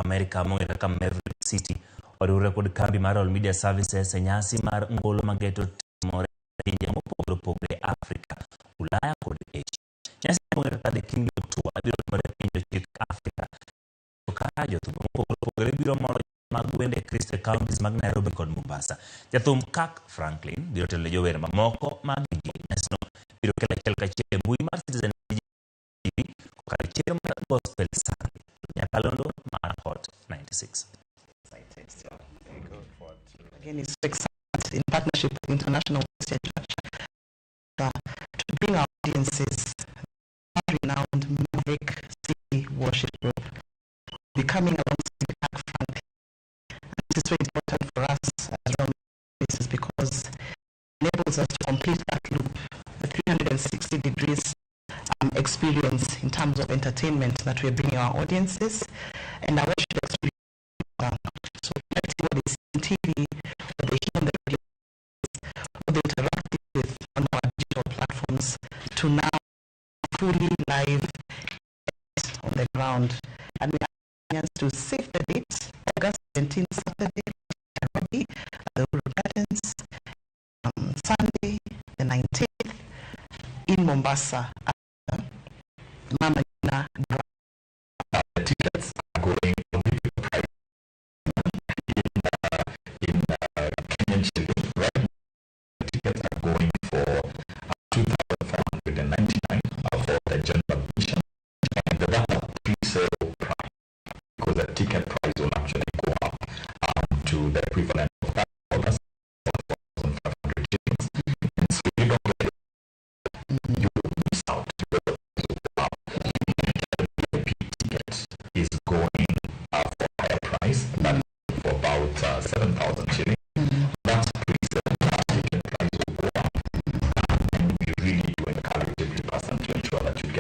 Amerika mong'ere kaka Maverick City oriwre kod kambi mar Royal Media Services e nyasi mar ngolo mageto timore e pinje mopogore opogore e Afrika, Ulaya kod Asia. Nyasi mong'ere kaka The Kingdom Tour biro timore e pinje ochiko Afrika. To ka jothum mopogore opogore biro moro mag wende Kristo e counties mag Nairobi kod Mombasa. Jathum Kirk Franklin biro telo ne jower mamoko mag injili. Nyasino biro kelo achiel kachiel e mbui mar Citizen TV kokalo e chenro mar Gospel Sunday nyakalondo mar Hot 96. Again, it's so excited in partnership with International Christian Church to bring our audiences renowned Maverick City Worship Group, becoming alongside Kirk Franklin. And this is very important for us as Royal Ministers because it enables us to complete that loop, the 360 degrees experience in terms of entertainment that we are bringing our audiences and our worship experience. So connecting what they see on TV, what they hear on the radio, what they interact with on our digital platforms to now fully live on the ground. And we are to save the date, August 17th, Saturday, Nairobi, at the Uhuru Gardens, Sunday, the 19th, in Mombasa, at the Mama Ngina Ground. The tickets are going only the price in Kenyan shilling. Right now, the tickets are going for 2,499 for the general admission, and that's a pre-sale price because the ticket price will actually go up to the equivalent